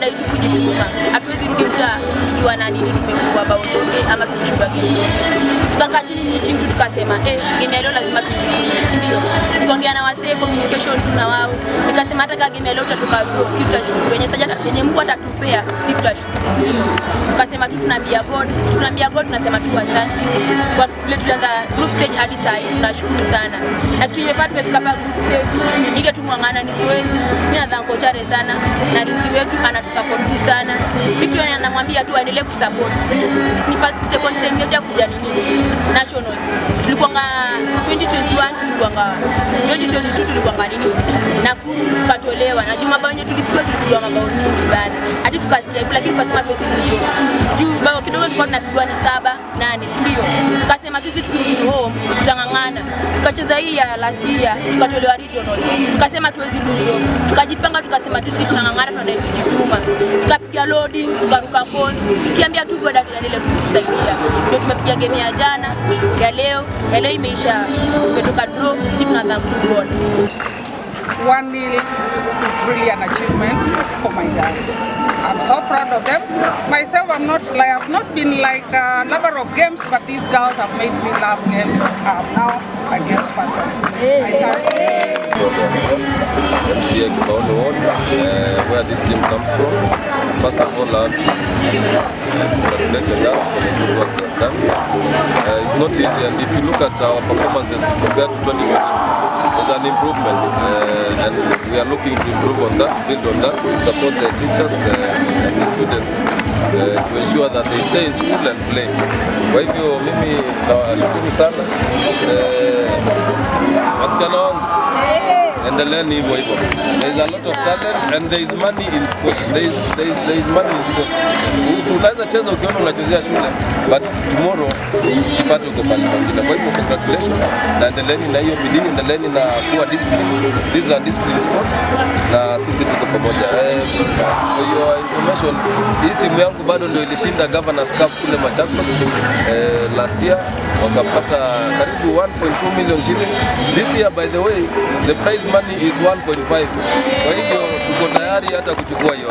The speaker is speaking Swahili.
Dai tu kujituma, hatuwezi rudi mtaa tukiwa na nini, tumefungwa bao zote ama tumeshindwa game zote. Tukakaa chini meeting tu tukasema, eh, game ya leo lazima tujitume, si ndio? Nikaongea na wasee, communication tu na wao, nikasema hata kama game ya leo tutatoka draw, si tutashukuru yenye sasa yenye Mungu atatupea, si tutashukuru, si ndio? Tukasema tu tunaambia God, tunaambia God, tunasema tu asante kwa vile tulianza group stage hadi saa hii, tunashukuru sana. Na kitu imefaa tumefika hapa group stage, ile tu mwang'ana ni zoezi. Mimi nadhani kochare sana na rinzi wetu anatusupport tu sana. Mimi tu namwambia tu aendelee kusupport. Ni first second time yetu ya kuja nini nationals. Tulikuwa 2021, tulikuwa 2022, tulikuwa nini Nakuru, tukatolewa na juu mabao yenye tulipigwa, tulipigwa mabao mingi bana, hadi tukasikia, lakini tukasema tuwezi lose juu bao kidogo tulikuwa tunapigwa ni 7-8, si ndio? Tukasema tu sisi tukirudi home tutang'ang'ana. Tukacheza hii ya last year, tukatolewa regionals, tukasema tuwezi lose home. Tukajipanga, tukasema tu sisi tunang'ang'ana, tunadai kujituma, tukapiga loading, tukaruka cones, tukiambia tu God ataendelea tu kutusaidia. Ndio tumepiga game ya jana, ya leo, ya leo imeisha, tumetoka draw, sisi tuna thank to God. 1-0 is really an achievement for my girls. I'm so proud of them. Myself, I'm not like I've not been like a lover of games, but these girls have made me love games. I'm now a games person. I thank MCA Kibaoni Ward, where this team comes from. First of all, I want to congratulate the girls for the good work they've done. It's not easy, and if you look at our performances compared to 2022, there's an improvement, and we are looking to improve on that, build on that, support the teachers and the students to ensure that they stay in school and play. Kwa hivyo mimi nawashukuru sana, wasichana wangu, endeleeni hivyo hivyo. There is a lot of talent and there is money in sports. There is money in sports. Unaweza cheza ukiona unachezea shule, but tomorrow ujipate uko pale pengine. Kwa hivyo congratulations na endeleeni na hiyo bidii, endeleeni na kuwa discipline. This is a discipline sport na sisi tuko pamoja. For your information, hii timu yangu bado ndio ilishinda Governors Cup kule Machakos last year, wakapata karibu 1.2 million shillings. This year, by the way, the prize money is 1.5. Kwa hivyo tuko tayari hata kuchukua hiyo.